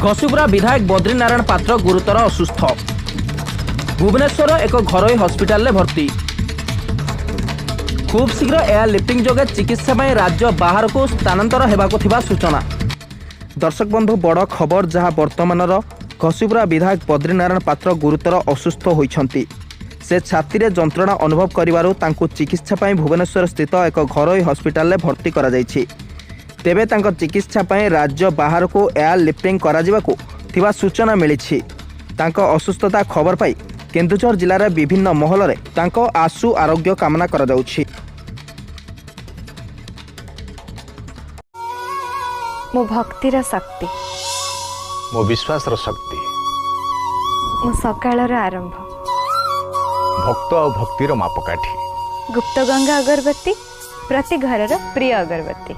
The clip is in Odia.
ଘସିପୁରା ବିଧାୟକ ବଦ୍ରିନାରାୟଣ ପାତ୍ର ଗୁରୁତର ଅସୁସ୍ଥ। ଭୁବନେଶ୍ୱର ଏକ ଘରୋଇ ହସ୍ପିଟାଲରେ ଭର୍ତ୍ତି। ଖୁବ୍ ଶୀଘ୍ର ଏୟାର ଲିଫ୍ଟିଂ ଯୋଗେ ଚିକିତ୍ସା ପାଇଁ ରାଜ୍ୟ ବାହାରକୁ ସ୍ଥାନାନ୍ତର ହେବାକୁ ଥିବା ସୂଚନା। ଦର୍ଶକ ବନ୍ଧୁ, ବଡ଼ ଖବର ଯାହା ବର୍ତ୍ତମାନର, ଘସିପୁରା ବିଧାୟକ ବଦ୍ରିନାରାୟଣ ପାତ୍ର ଗୁରୁତର ଅସୁସ୍ଥ ହୋଇଛନ୍ତି। ସେ ଛାତିରେ ଯନ୍ତ୍ରଣା ଅନୁଭବ କରିବାରୁ ତାଙ୍କୁ ଚିକିତ୍ସା ପାଇଁ ଭୁବନେଶ୍ୱର ସ୍ଥିତ ଏକ ଘରୋଇ ହସ୍ପିଟାଲରେ ଭର୍ତ୍ତି କରାଯାଇଛି। ତେବେ ତାଙ୍କ ଚିକିତ୍ସା ପାଇଁ ରାଜ୍ୟ ବାହାରକୁ ଏୟାର ଲିଫ୍ଟିଂ କରାଯିବାକୁ ଥିବା ସୂଚନା ମିଳିଛି। ତାଙ୍କ ଅସୁସ୍ଥତା ଖବର ପାଇ କେନ୍ଦୁଝର ଜିଲ୍ଲାର ବିଭିନ୍ନ ମହଲରେ ତାଙ୍କ ଆଶୁ ଆରୋଗ୍ୟ କାମନା କରାଯାଉଛି। ମୋ ଭକ୍ତିର ଶକ୍ତି, ମୋ ବିଶ୍ୱାସର ଶକ୍ତି, ମୋ ସକାଳର ଆରମ୍ଭ, ଭକ୍ତ ଆଉ ଭକ୍ତିର ମାପକାଠି। ଗୁପ୍ତଗଙ୍ଗା ଅଗରବତୀ, ପ୍ରତି ଘରର ପ୍ରିୟ ଅଗରବତୀ।